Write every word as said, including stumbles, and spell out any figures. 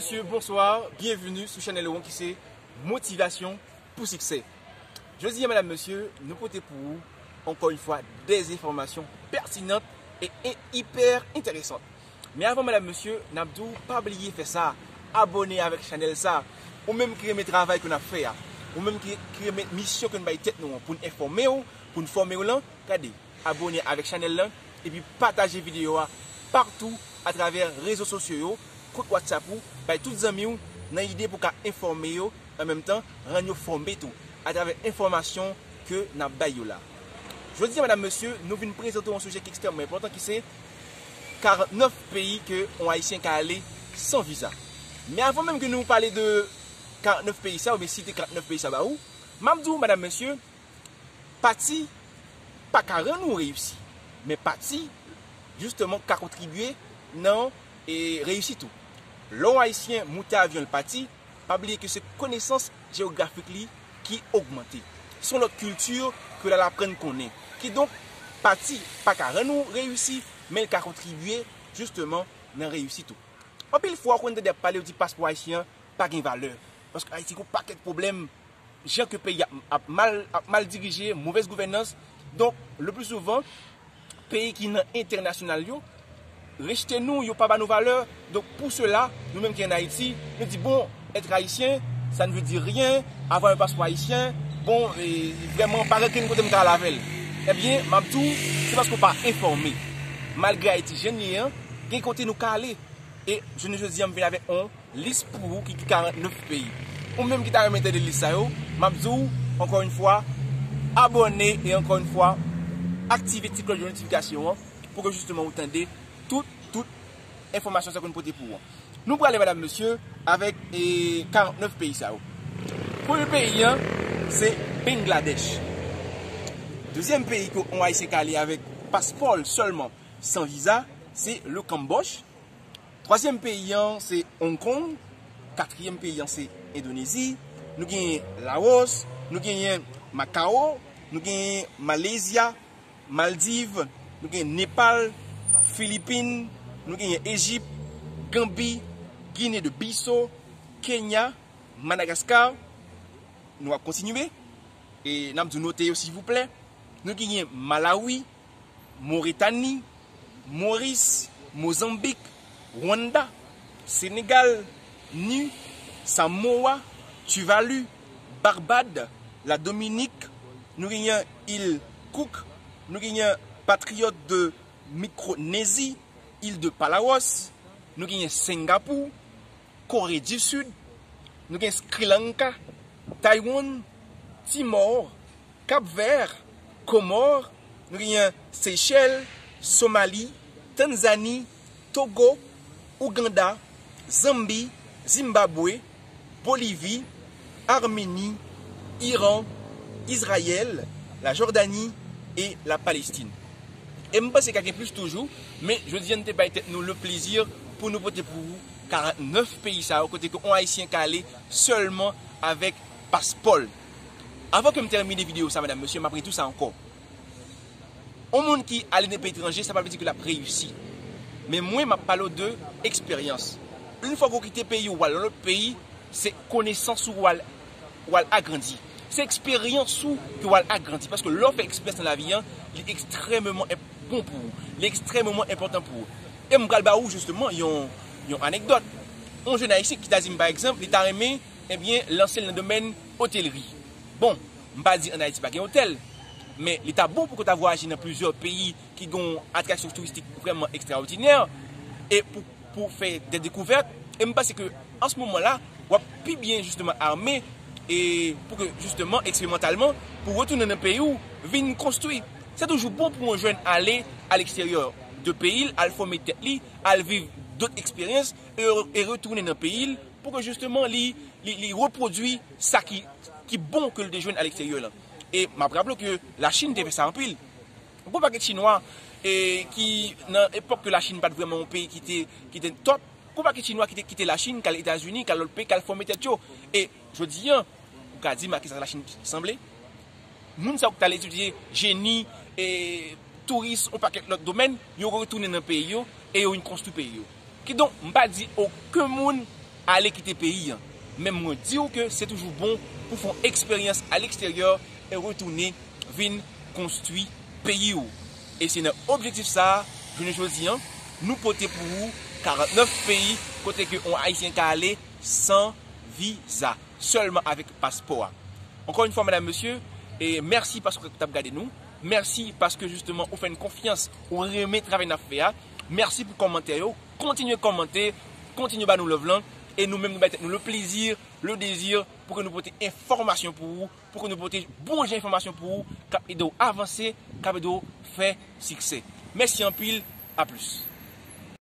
Mesye, bonswa, byenvini sou chanèl ou ki se Motivasyon pou Siksè. Jodi a, medam, mesye, nou pote pou ou, ankò yon fwa, des enfòmasyon pètinant e, e ipè enteresan. Men avan, medam, mesye, n ap di w pa bliye fè sa, abòne avèk chanèl sa. Ou menm ki renmen travay ke n ap fè a, ou menm ki, ki renmen misyon ke n bay tèt nou an pou n enfòme w, pou n fòme w lan, gade, abòne avèk chanèl lan, epi pataje videyo a patou atravè rezo sosyo yo, kont WhatsApp ou, bay tout zanmi w nan ide pou ka enfòme yo, an menm tan, rann yo fòme tou, atravè enfòmasyon ke n ap bay yo la. Jodi a, medam, mesye, nou vin prezante yon sijè ki ekstrèmman enpòtan, ki se karannèf peyi ke yon Ayisyen ka ale san viza. Men avan menm ke nou pale de karannèf peyi sa, oubyen site karannèf peyi sa ba ou, m ap di w, medam, mesye, pati pa ka rann ou reyisi, men pati, jisteman, ka kontribye nan, e, reyisit ou. Lè yon Ayisyen moute avyon l pati, pa bliye ke se konesans jewografik li ki ogmante. Se yon lòt kilti ke l al aprann konnen. Kidonk, pati pa ka rann ou reyisi, men l ka kontribye, jisteman, nan reyisit ou. Anpil fwa, ou konn tande y ap pale, yo di paspò ayisyen an pa gen valè. Paske Ayiti gen yon pakèt pwoblèm, jan ke peyi a ap mal, ap mal dirije, movèz gouvènans. Donk, le pli souvan, peyi ki nan entènasyonal yo rejte nou, yo pa ba nou valè. Donk, pou sela, nou menm ki ann Ayiti, nou di, bon, être haïtien, ça ne veut dire rien, avoir un passeport haïtien, bon, e, vrèman, pa gen kenn kote m ka al avè l. Ebyen, m ap di w, se paske w pa enfòme. Malgre Ayiti jan l ye an, gen kote nou ka ale. E jounen jodi a, m vin avèk yon lis pou ou ki, ki karannèf peyi. Ou menm ki ta renmen tande lis sa yo, m ap di w, ankò yon fwa, abòne e ankò yon fwa, aktive ti klòch de notifikasyon an pou ke jisteman ou tande tout, tout enfòmasyon sa ke n pote pou ou an. Nou prale, medam, mesye, avèk, e, karannèf peyi sa yo. Premye peyi an, se Bangladèch. Dezyèm peyi ke yon Ayisyen ka ale avèk paspò l sèlman, san viza, se le Kanbòch. Twazyèm peyi an, se Hong Kong. Katriyèm peyi an, se Endonezi. Nou genyen Lawòs, nou genyen Makawo, nou genyen Malezya, Maldiv, nou genyen Nepal, Filipin, nou genyen Ejip, Ganbi, Gine de Biso, Kenya, Madagaskar. Nou ap kontinye. E n ap di w note yo, silvouplè. Nou genyen Malawi, Moritani, Moris, Mozanbik, Rwanda, Senegal, Ni, Samoa, Tuvalu, Barbad, La Dominik, nou genyen Il Cook, nou genyen Patriyòt de Mikronezi, Il de Palawòs, nou genyen Sengapou, Kore di Sid, nou gen Sri Lanka, Taiwan, Timor, Kap Vè, Komò, nou genyen Seychèl, Somali, Tanzani, Togo, Ouganda, Zanbi, Zimbabwe, Bolivi, Armeni, Iran, Izrayèl, la Jòdani e la Palestin. E m panse ka gen plis toujou, men jodi a n te bay tèt nou le plezi pou nou pote pou ou karannèf peyi sa yo kote ke yon Ayisyen ka ale sèlman avèk paspò l. Avan ke m tèmine videyo sa, medam, mesye, m ap redi w sa ankò. Yon moun ki ale nan peyi etranje, sa pa vle di ke l ap reyisi. Men mwen, m ap pale w de eksperyans. Yon fwa ke w kite peyi w, w al nan lòt peyi, se konesans ou w al, w al agrandi. Se eksperyans ou ke w al agrandi. Paske lè w fè eksperyans nan lavi an, li ekstrèmeman enp-, bon pou ou. Li ekstrèmeman enpòtan pou ou. E m pral ba ou jisteman yon, yon anekdòt. Yon jèn ayisyen ki ta di m, pa egzanp, li ta renmen, ebyen, lanse l nan domèn otelri. Bon, m pa di ann Ayiti pa gen otèl, men li ta bon pou ke w ta vwayaje nan plizyè peyi ki gen yon atraksyon touristik vrèman ekstraòdinè, e pou, pou fè de dekouvèt. E m panse ke an se moman la, w ap pi byen jisteman ame, e pou ke jisteman, eksperimantalman, pou retounen nan peyi w, vin konstwi. Se toujou bon pou yon jèn ale a leksteryè de peyi l, al fòme tèt li, al viv dòt eksperyans, e, e retounen nan peyi l, pou ke jisteman li, li, li repwodui sa ki, ki bon ke l te jwenn a leksteryè lan. E m ap raple w ke Lachin te fè sa anpil. Gon pakèt Chinwa, e, ki, nan epòk ke Lachin pa t vrèman yon peyi ki te, ki te top, gon pakèt Chinwa ki te kite Lachin, k al Etazini, k al lòt peyi, k al fòme tèt yo. E jodi a, ou ka di m a kisa Lachin sanble? Moun sa yo ki t al etidye jeni, e, touris, yon pakèt lòt domèn, yo retounen nan peyi yo e yo vin konstwi peyi yo. Kidonk, m pa di okenn moun ale kite peyi an. Men mwen di w ke se toujou bon pou fè yon eksperyans a leksteryè e retounen vin konstwi peyi w. E se nan objektif sa a, jounen jodi an, nou pote pou ou karannèf peyi kote ke yon Ayisyen ka ale san viza, sèlman avèk paspò a. Ankò yon fwa, medam, mesye, e mèsi paske w t ap gade nou. Mèsi paske, jisteman, ou fè n konfyans, ou renmen travay n ap fè a. Mèsi pou kòmantè yo. Kontinye kòmante, kontinye ba nou love lan. E nou menm, nou bay tèt nou le plezi, le dezi pou ke nou pote enfòmasyon pou ou, pou ke nou pote bon jan enfòmasyon pou ou, k ap ede w avanse, k ap ede w fè siksè. Mèsi anpil, a plis.